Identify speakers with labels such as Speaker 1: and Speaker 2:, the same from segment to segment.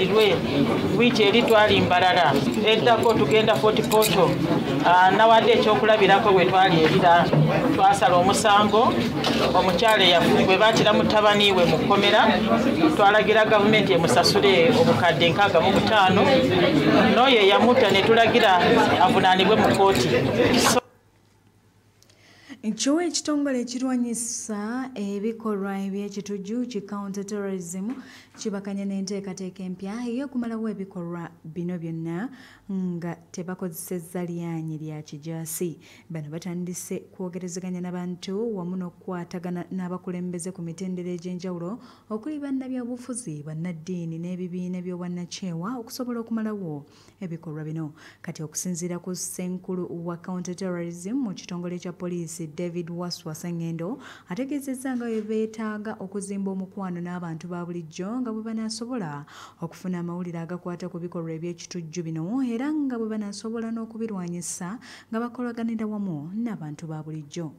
Speaker 1: Kibukarirwe, wiiki eri twali Mbarara, eddako tugenda Fort Portal. Nawadde ekyokulabirako bwe twali erira twasala omusango omukyala bwe baatira mutabani we mu kkomera, twalagira gavumenti emusasule obukadde 65, n'oyo eyamutta ne tulagira avunaanibwe mu kkooti.
Speaker 2: Kyo ekitongole ekirwanyisa ebikolwa eby'ekitujju ki counter terrorism kibakanya n'enteekateeka empya ey'okumalawo ebikolwa bino byonna nga tebakozesezza lyanyi lya kijaasi. Bano batandise kwogerezeganya n'abantu wamu n'okukwatagana n'abakulembeze ku mitendera egy'enjawulo okuli bannabyabufuzi, bannaddiini n'ebibiina by'obwannakyewa okusobola okumalawo ebikolwa bino. Kati okusinziira ku ssenkulu wa counter terrorism mu kitongole kya poliisi David Waswa Sengendo ategeezezza nga bwe beetaaga okuzimba omukwano n'abantu ba bulijjo nga bwe banaasobola okufuna amawulire agakwata ku bikolwa eby'ekitujju bino era nga bwe banaasobola n'okubirwanyisa nga bakolaganira wamu n'abantu ba bulijjo.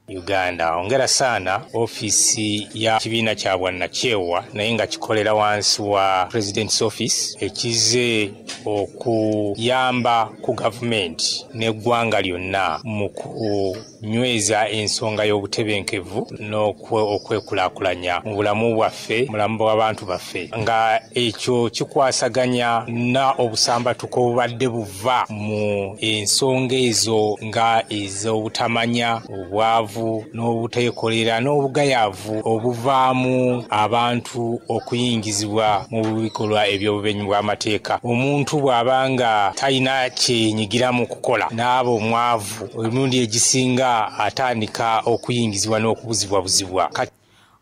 Speaker 3: Uganda ongera sana ofiisi ya kibiina kya bwannakyewa naye nga kikolera wansi wa President's Office ekize okuyamba ku gavumenti n'eggwanga lyonna mu kunyweza ensonga y'obutebenkevu n'okwekulaakulanya mu bulamu bwaffe, mu bulamu bw'abantu baffe, nga ekyo kikwasaganya na obusambatuko obubadde buva mu ensonga ezo nga ez'obutamanya, obwavu n'obuteekolera n'obugayaavu obuvaamu abantu okuyingizibwa mu bikolwa eby'obumenyi bw'amateeka. Omuntu bw'aba nga talina kyenyigiramu kukola n'aba omwavu, emirundi egisinga atandika okuyingizibwa n'okubuzibwabuzibwa.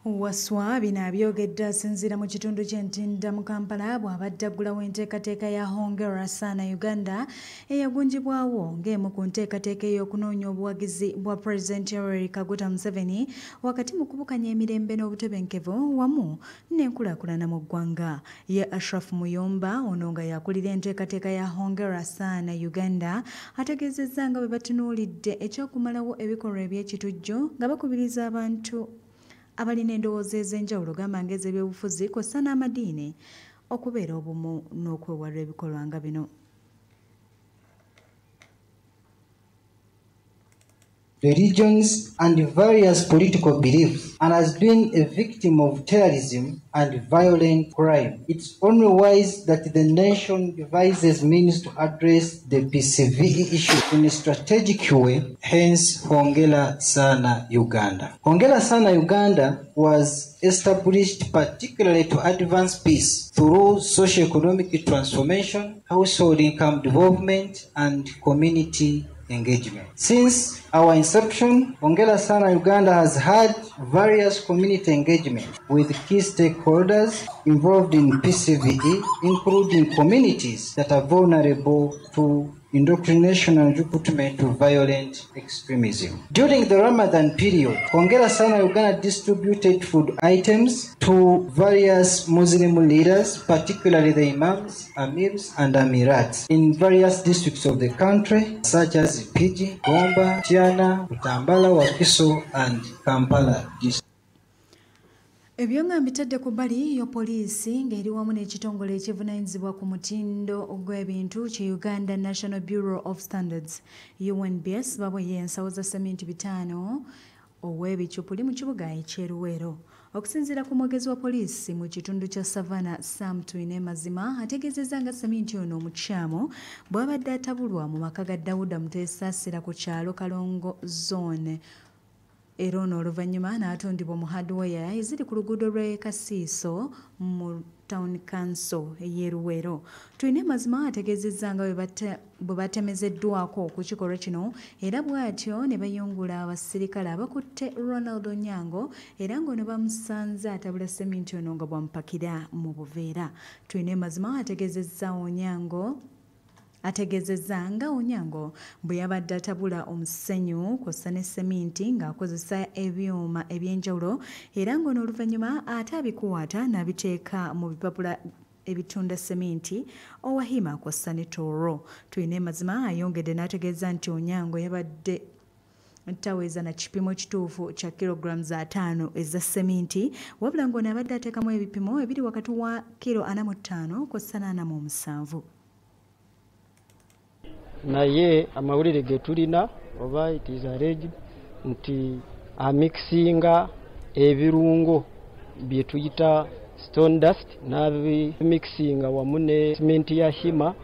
Speaker 2: Waswa bino abyogedde asinziira mu kitundu ky'Entinda mu Kampala bw'abadde aggulawo enteekateeka ya Hongera Sana Uganda eyagunjibwawo ng'emu ku nteekateeka ey'okunoonya obuwagizi bwa Pulezidenti Yoweri Kaguta Museveni wakati mu kubukanya emirembe n'obutebenkevu wamu n'enkulaakulana mu ggwanga. Ye Ashraf Muyomba ono nga yakulira enteekateeka ya Hongera Sana Uganda ategeezezza nga bwe batunuulidde ekyokumalawo ebikolwa eby'ekitujju nga bakubiriza abantu abalina endowooza ez'enjawulo gamba ng'ez'ebyobufuzi kw'ossa n'amadiini okubeera obumu n'okwewala ebikolwa nga bino.
Speaker 4: Religions and various political beliefs, and has been a victim of terrorism and violent crime. It's only wise that the nation devises means to address the PCVE issue in a strategic way, hence Hongera Sana Uganda. Hongera Sana Uganda was established particularly to advance peace through socio-economic transformation, household income development, and community engagement. Since our inception, Hongera Sana Uganda has had various community engagement with key stakeholders involved in PCVE, including communities that are vulnerable to indoctrination and recruitment to violent extremism. During the Ramadan period, Hongera Sana Uganda distributed food items to various Muslim leaders, particularly the imams, amirs, and amirats in various districts of the country, such as Piji, Gomba, Tiana, Butambala, Wakiso, and Kampala district.
Speaker 2: Ebyo nga mbitadde ku bbali yo poliisi ng'eri wamu n'ekitongole ekivunaanyizibwa ku mutindo gw'ebintu ki Uganda National Bureau of Standards UNBS baboye ensawo za seminti 5 ow'ebicupuli mu kibuga eky'e Luweero. Okusinziira ku mwogezi wa poliisi mu kitundu kya Savannah Sam Twine Mazima ategeezezza nga seminti ono omukyamu bw'abadde atabulwa mu maka ga Dawuda Muteesaasira ku kyalo Kalongo Zone era ono oluvannyuma n'atundibwa mu hardware eziri ku luguudo lw'e Kasiiso mu Town Council ey'e Luweero. Twine Mazima ategeezezza nga bwe batemezeddwako ku kikolwa kino era bw'atyo ne bayungula abasirikale abakutte Ronald Onyango era ng'ono bamusanze atabula seminti ono nga bwamupakira mu buveera. Twine Mazima ategeezezza nga Onyango bwe yabadde atabula omusenyu kw'ossa ne seminti ng'akozesa ebyuma eby'enjawulo era ng'ono oluvannyuma ate abikuwata n'abiteeka mu bipapula ebitunda seminti owahima kw'ossa ne Tooro. Twine Mazima ayongedde n'ategeeza nti Onyango yabadde taweza na kipimo kituufu kya kilograms 5 eza seminti, wabula ng'ono abadde ateekamu ebipimo ebiri wakati wa kilo 45 kw'ossa 47.
Speaker 5: Naye amawulire ge tulina oba it is alleged nti amixinga ebirungo bye tuyita stone dust n'abimixinga wamu ne cement ya Hima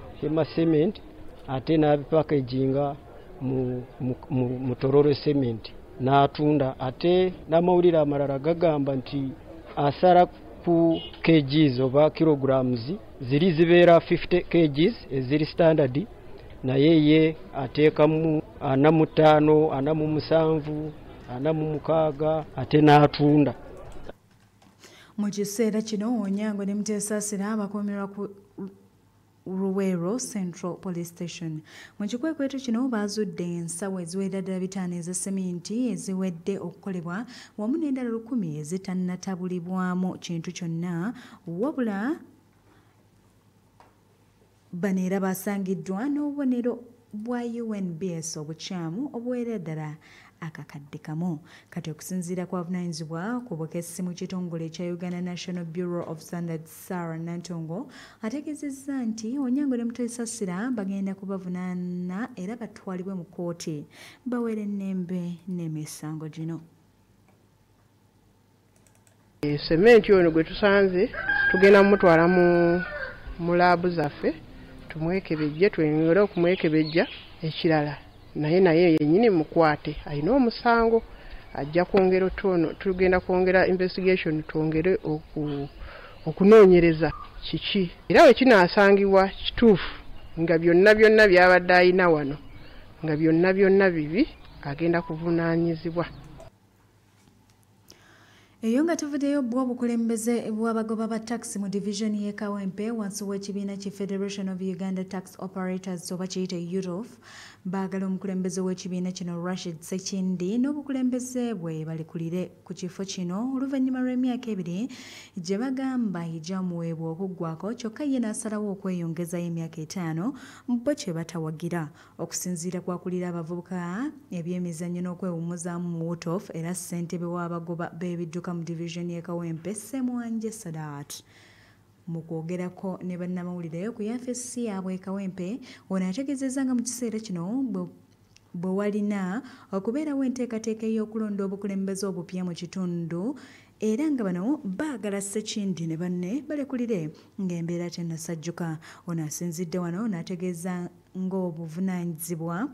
Speaker 5: cement, ate n'abipackaginga mu Tororo cement n'atunda. Ate n'amawulire amalala gagamba nti asala ku kgs oba kilograms ziri zibeera 50 kgs eziri standard, naye ye ateekamu 45, 47, 46 ate n'atunda.
Speaker 2: Mu kiseera kino Onyango ne Mutesaasira abakuumirwa ku Luweero Central Police Station. Mu kikwekweto kino baazudde ensawo eziwera ddala 5 eza seminti eziwedde okukolebwa wamu n'endala 1000 ezitannatabulibwamu kintu kyonna, wabula bano era basangiddwa n'obubonero bwa UNBS obukyamu obuwera ddala akakadde kamu. Kati okusinziira ku avunaanyizibwa ku bukessi mu kitongole ekya Uganda National Bureau of Standards, Sarah Nantongo, ategeezezza nti Onyango ne Mutesaasira bagenda kubavunaana era batwalibwe mu kkooti bawere ennembe n'emisango gino.
Speaker 6: Sementi ono gwe tusanze tugenda mutwala mu laabu zaffe tumwekebejje, tweyongere okumwekebejja ekirala, naye yennyini mukwate alina omusango, ajja kwongera tugenda kwongera investigation, twongere okunoonyereza kiki era we kinaasangibwa kituufu nga byonna byonna byabadde alina wano nga byonna byonna bibi, agenda kuvunaanyizibwa.
Speaker 2: Eyo nga tuvuddeyo bwo obukulembeze bw'abagoba ba taxi mu division y'e Kawempe wansi w'ekibiina ki Federation of Uganda Tax Operators oba kiyite UTOF baagala omukulembeze w'ekibiina kino Rashid Sekindi n'obukulembeze bwe balikulire ku kifo kino oluvannyuma lw'emyaka 2 gye bagamba egyamuweebwa okuggwako, kyokka ye n'asalawo okweyongezayo emyaka 5 bo kye batawagira. Okusinziira kwakulira abavubuka ebyemizannyo n'okwewummuzaamu mu UTOF era ssentebe w'abagoba b'ebidduka mu division y'e Kawempe Ssemwanje Sadat, mu kwogerako ne bannamawulire ku yafesi yaabwe e Kawempe, ono ategeezezza nga mu kiseera kino bwe walina okubeerawo enteekateeka ey'okulonda obukulembeze obupya mu kitundu, era nga bano baagala Sekindi ne banne balekulire ng'embeera tennasajjuka. Ono asinzidde wano n'ategeeza ng'obuvunaanyizibwa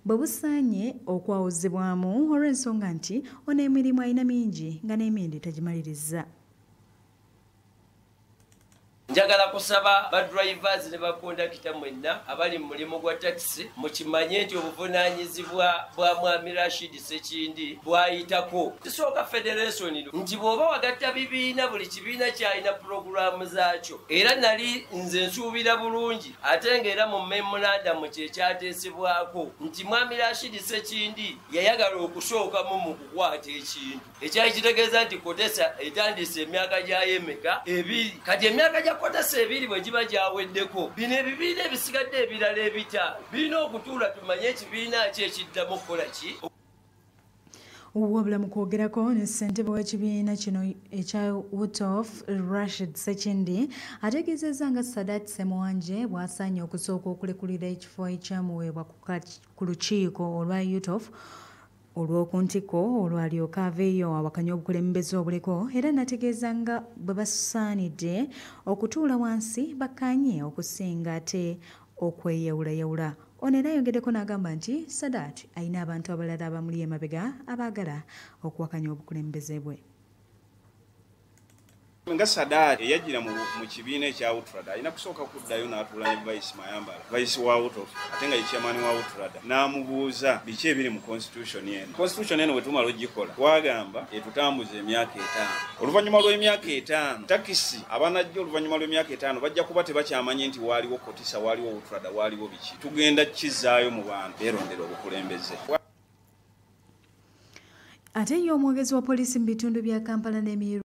Speaker 2: bwe busaanye okwawuzibwamu olw'ensonga nti ono emirimu alina mingi nga n'emindi tagimaliriza.
Speaker 7: Njagala kusaba ba drivers ne bakondakita mwenna abali mu mulimu gwa taxi mukimanye nti obuvunaanyizibwa bwa Mwami Rashid Sekindi bwayitako. Tusooka federation nti bw'oba wagatta bibiina, buli kibiina kyalina pulogulaamu zaakyo, era nali nze nsuubira bulungi ate ng'era mu memorandum kye kyateesebwako nti Mwami Rashid Sekindi yayagala okusookamu mu kukwata ekintu ekyali kitegeeza nti Kotesa etandise emyaka gyayo emeka 2. Kati emyaka gya Kotesa 2 bwe giba gyaweddeko, bino ebibiina ebisigadde ebirala 5 birina okutuula tumanye ekibiina ki ekiddamu okukola ki.
Speaker 2: Wabula mu kwogerako ne ssentebe w'ekibiina kino ekya UTOF Rashid Sekindi ategeezezza nga Sadat Ssemwanje bw'asaanye okusooka okulekulira ekifo ekyamuweebwa ku lukiiko olwa UTOF olw'oku ntikko olwalyoka aveeyo awakanya obukulembeze obuliko, era n'ategeeza nga bwe basaanidde okutuula wansi bakkaanye okusinga ate okweyawulayawula. Ono era ayongeddeko n'agamba nti Sadat alina abantu abalala abamuli emabega abaagala okuwakanya obukulembeze bwe.
Speaker 8: Nga Sadat eyajjira mu kibiina ekya Utrada alina kusooka kuddayo n'atuula ne Vice Mayambala, Vice wa UTOF ate nga ye chairman wa Utrada, n'amubuuza biki ebiri mu constitution eno. Constitution eno bwe tumala ogikola twagamba etutambuza emyaka 5. Oluvannyuma lw'emyaka 5 takisi abanajja oluvannyuma lw'emyaka 5 bajja kuba tebakyamanyi nti waaliwo Kotisa, waaliwo Utrada, waaliwo biki. Tugenda kukizaayo mu bantu beerondera obukulembeze.
Speaker 2: Ate ye omwogezi wa poliisi mu bitundu bya Kampala n'Emirundi